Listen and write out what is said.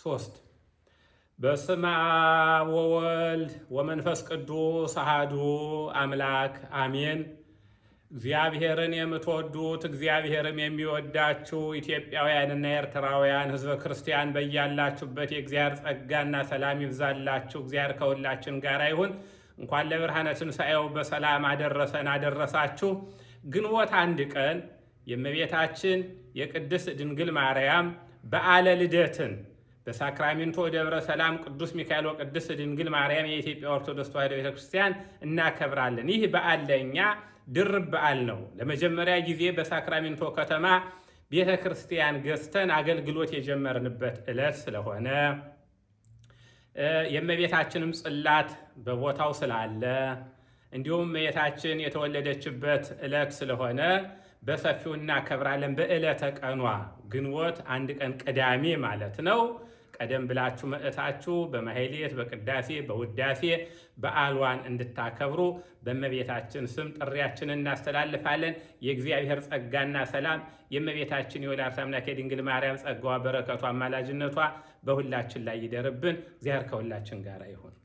3። በስመ አብ ወወልድ ወመንፈስ ቅዱስ አሐዱ አምላክ አሜን። እግዚአብሔርን የምትወዱት እግዚአብሔርም የሚወዳችሁ ኢትዮጵያውያንና ኤርትራውያን ሕዝበ ክርስቲያን በያላችሁበት የእግዚአብሔር ጸጋና ሰላም ይብዛላችሁ። እግዚአብሔር ከሁላችን ጋር ይሁን። እንኳን ለብርሃነ ትንሣኤው በሰላም አደረሰን አደረሳችሁ። ግንቦት 1 ቀን የእመቤታችን የቅድስት ድንግል ማርያም በዓለ ልደትን በሳክራሜንቶ ደብረ ሰላም ቅዱስ ሚካኤል ወቅድስት ድንግል ማርያም የኢትዮጵያ ኦርቶዶክስ ተዋሕዶ ቤተክርስቲያን እናከብራለን። ይህ በዓል ለእኛ ድርብ በዓል ነው። ለመጀመሪያ ጊዜ በሳክራሜንቶ ከተማ ቤተ ክርስቲያን ገዝተን አገልግሎት የጀመርንበት ዕለት ስለሆነ፣ የእመቤታችንም ጽላት በቦታው ስላለ፣ እንዲሁም እመቤታችን የተወለደችበት ዕለት ስለሆነ በሰፊው እናከብራለን። በዕለተ ቀኗ ግንቦት 1 ቀን ቅዳሜ ማለት ነው። ቀደም ብላችሁ መጥታችሁ በማሕሌት፣ በቅዳሴ፣ በውዳሴ በዓሏን እንድታከብሩ በእመቤታችን ስም ጥሪያችንን እናስተላልፋለን። የእግዚአብሔር ጸጋና ሰላም፣ የእመቤታችን የወላዲተ አምላክ የድንግል ማርያም ጸጋዋ፣ በረከቷ፣ አማላጅነቷ በሁላችን ላይ ይደርብን። እግዚአብሔር ከሁላችን ጋር ይሁን።